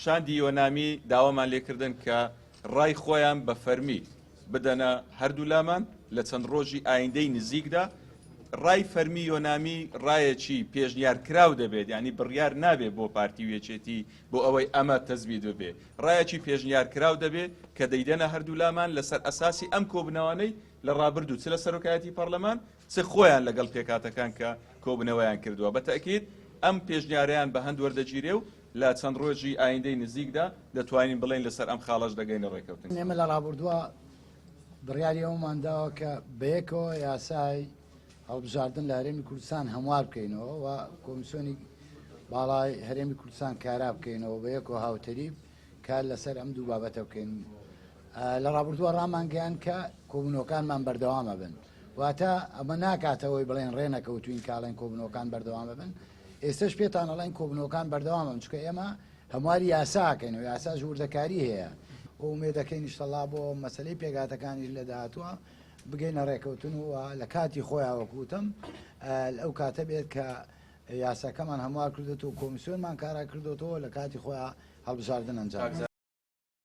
شاندی یۆنامی داوامان لێکردن کە ڕای خۆیان بە فەرمی بدەنە هەردوولامان لە چەند ڕۆژی ئایندەی نزیکدا. ڕای فەرمی یۆنامی ڕایەکی پێشنیارکراو دەبێت، یانی بڕیار نابێت بۆ پارتی و یەکێتی بۆ ئەوەی ئەمە تەزبیت ببێ، ڕایەکی پێشنیارکراو دەبێت کە دەیدەنە هەردوولامان لەسەر ئەساسی ئەم کۆبوونەوانەی لە ڕابردوو چ لە سەرۆکایەتی پەڕلەمان چ خۆیان لەگەڵ پێکهاتەکان کە کۆبوونەوەیان کردووە. بە تەئکید ئەم پێشنیارەیان بە هەند وەردەگیرێ و لە چەند ڕۆژی ئایندەی نزیکدا دەتوانین بڵێین لەسەر ئەم خاڵەش دەگەینە ڕێکەوتن. ئێمە لە ڕابردووە بڕیاری ئەوەمان داوە کە بەیەکەوە یاسای هەڵبژاردن لە هەرێمی کوردستان هەموار بکەینەوە و کۆمیسیۆنی باڵای هەرێمی کوردستان کارا بکەینەوە بەیەکەوە هاوتەریب کار لەسەر ئەم دوو بابەتە بکەین. لە ڕابردووە ڕامانگەیان کە کۆبوونەوەکانمان بەردەوامە بن واتە ئەمە ناکاتەوەی بڵێن ڕێنەکەوتوین کاڵێن کۆبوونەوەکان بەردەوامە بن ئێستش پێتان ئەڵێن کۆبوونەوەکان بەردەوامن چونکە ئێمە هەمواری یاساکەین و یاساش وردەکاری هەیە و ئومێدەکەین ئیشەڵا بۆ مەسەلەی پێکهاتەکانیش لە داهاتووە بگەینە ڕێکەوتن و لە کاتی خۆیان وەک وتم ئەو کاتە بێت کە یاساکەمان هەموار کردێت و کۆمیسیۆنمان کارا کردوێتەوە لە کاتی خۆیان هەڵبژاردن ئەنجام.